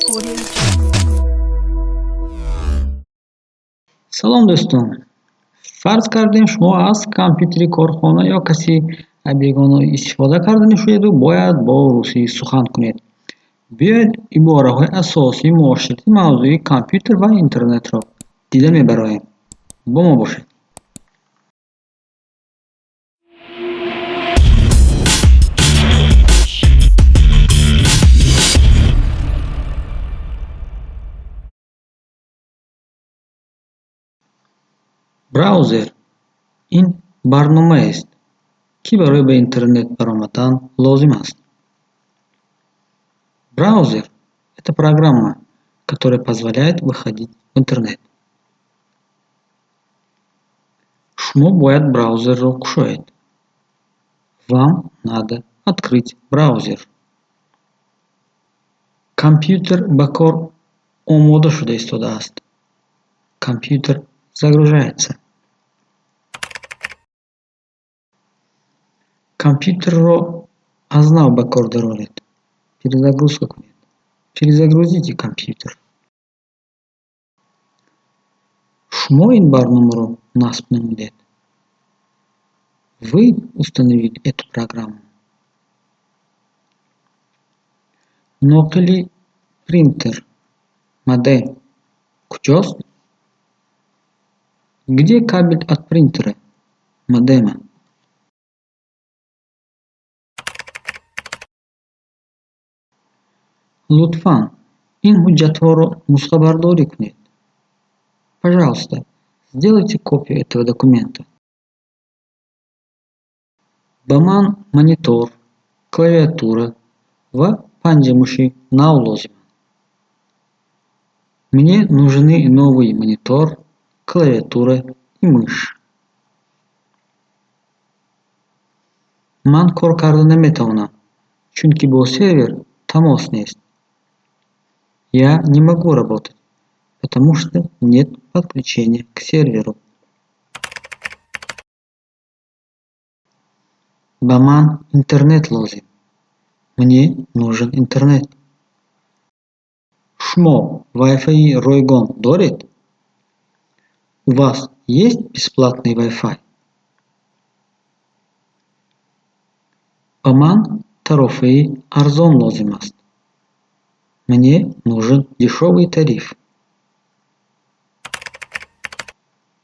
Audio Jungle. Салом, дӯстон! Фарз кардем, шумо аз компютери корхона ё каси бегона истифода карда мешаведу бояд бо русӣ сухан кунед. Биёед, ибораҳои асосии муоширати мавзӯи компютер ва интернетро дида мебароем. Бо мо бошед. Браузер ин барномаест, ки барои ба интернет баромадан лозим аст. Браузер — это программа, которая позволяет выходить в интернет. Шумо бояд браузерро кушоед. Вам надо открыть браузер. Компютер ба кор омода шуда истодааст. Компютер загружается. Компютерро аз нав ба кор дароред, перезагрузка кунед. Перезагрузите компьютер. Шумо ин барномаро насб намудед. Вы установили эту программу. Ноқили принтер, модем куҷост? Где кабель от принтера, модема? Лутфан, ин ҳуҷҷатҳоро нусхабардорӣ кунед. Пожалуйста, сделайте копию этого документа. Ба ман монитор, клавиатура ва панҷамуши нав лозиманд. Мне нужны новый монитор, клавиатура и мышь. Ман кор карда наметавонам, чунки бо сервер тамос нест. Я не могу работать, потому что нет подключения к серверу. Ба ман интернет лозим. Мне нужен интернет. Шумо вайфайи ройгон доред? У вас есть бесплатный вайфай? Ба ман тарофаи арзон лозим аст. Мне нужен дешёвый тариф.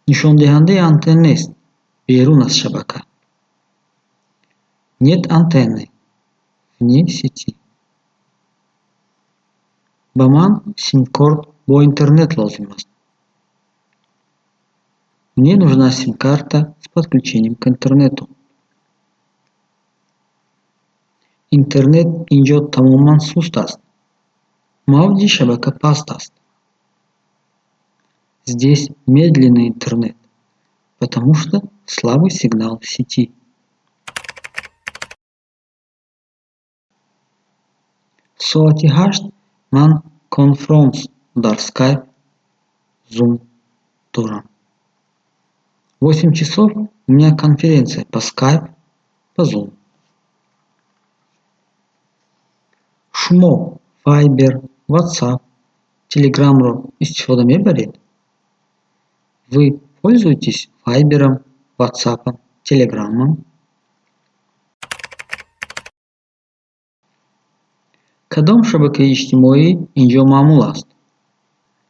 Нишондиҳандаи антенна нест, берун аз шабака. Нет антенны, вне сети. Ба ман симкорт бо интернет лозим аст. Мне нужна сим-карта с подключением к интернету. Интернет ин ҷо тамоман суст аст. Мавҷи шабака паст аст. Здесь медленный интернет, потому что слабый сигнал сети. Соати 8 ман конфронс дар Скайп, Зум дорам. 8 часов у меня конференция по Скайп, по Зум. Шумо Вайбер, Ватсап, Телеграмро истифода мебаред? Вы пользуетесь Вайбером, Ватсапом, Телеграмом? Кадом шабакаи иҷтимоӣ ин ҷо маъмул аст?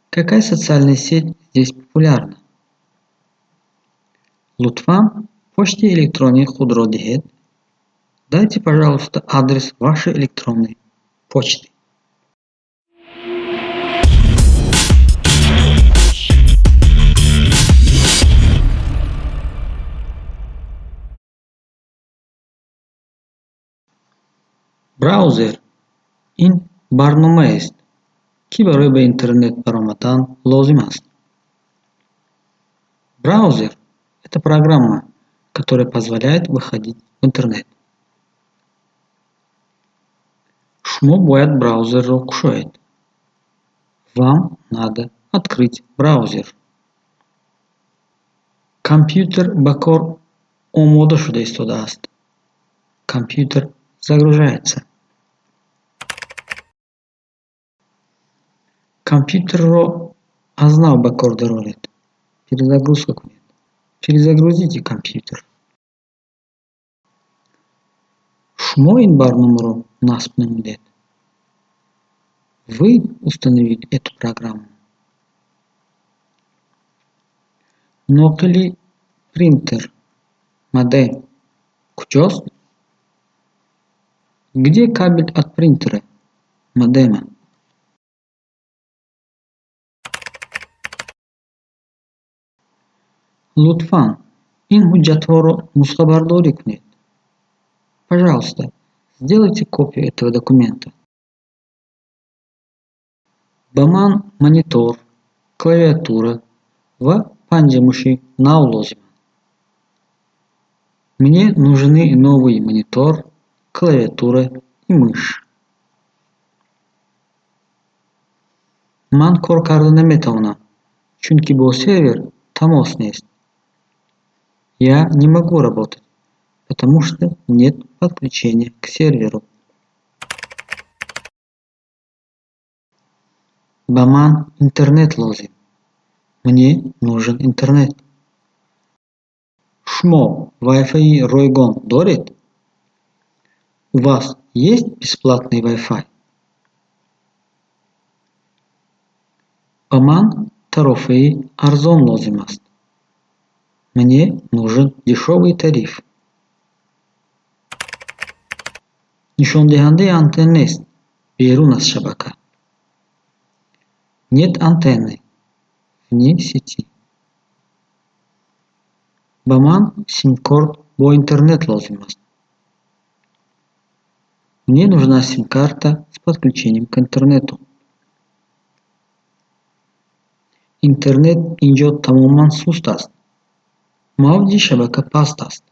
Какая социальная сеть здесь популярна? Лутфан, почтаи электронии худро диҳед. Дайте, пожалуйста, адрес вашей электронной почты. Браузер ин барномаест, ки барои ба интернет баромадан лозим аст. Браузер — это программа, которая позволяет выходить в интернет. Шумо бояд браузерро кушоед. Вам надо открыть браузер. Компютер ба кор омода шуда истодааст. Компютер загружается. Компютерро аз нав ба кор дароред. Перезагрузка кунед. Перезагрузите компьютер. Шумо ин барномаро насб намудед. Вы установили эту программу. Ноқили принтер, модем куҷост? Где кабель от принтера, модема? Лутфан, ин ҳуҷҷатҳоро нусхабардорӣ кунед. Пожалуйста, сделайте копию этого документа. Ба ман монитор, клавиатура ва панҷамуши нав лозиманд. Мне нужны новый монитор, клавиатура и мышь. Ман кор карда наметавонам, чунки бо сервер тамос нест. Я не могу работать, потому что нет подключения к серверу. Ба ман интернет лозим. Мне нужен интернет. Шумо вайфайи ройгон доред? У вас есть бесплатный вайфай? Ба ман тарофаи арзон лозим аст. Мне нужен дешёвый тариф. Нишондиҳандаи антенна нест, берун аз шабака. Нет антенны, вне сети. Ба ман симкорт бо интернет лозим аст. Мне нужна сим-карта с подключением к интернету. Интернет инҷо тамоман суст аст. Мавҷи шабака паст аст.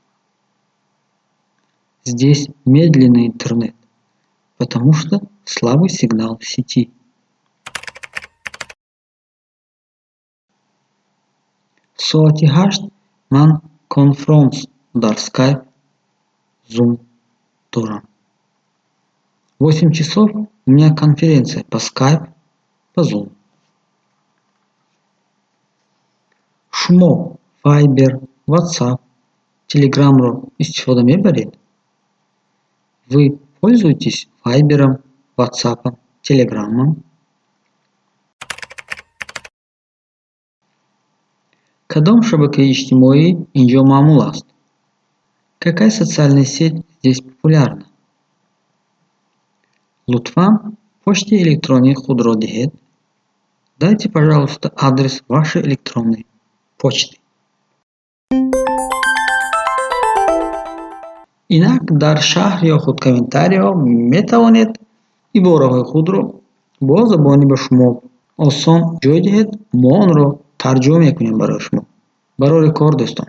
Здесь медленный интернет, потому что слабый сигнал сети. Соати 8 ман конфронс дар Skype, Zoom дорам. В 8 часов у меня конференция по Skype, по Zoom. Шумо Viber, WhatsApp, Telegramро истифода мебаред? Вы пользуетесь Вайбером, Ватсапом, Телеграмом? Кадом шабакаи иҷтимоӣ инҷо маъмул аст? Какая социальная сеть здесь популярна? Лутфан, почтаи электронии худро диҳед. Дайте, пожалуйста, адрес вашей электронной почты. Инак, дар шарҳ ё худ комментариҳо метавонед ибораҳои худро бо забони ба шумо осон ҷой диҳед, мо онро тарҷума мекунем барои шумо. Барори кор, дӯстон.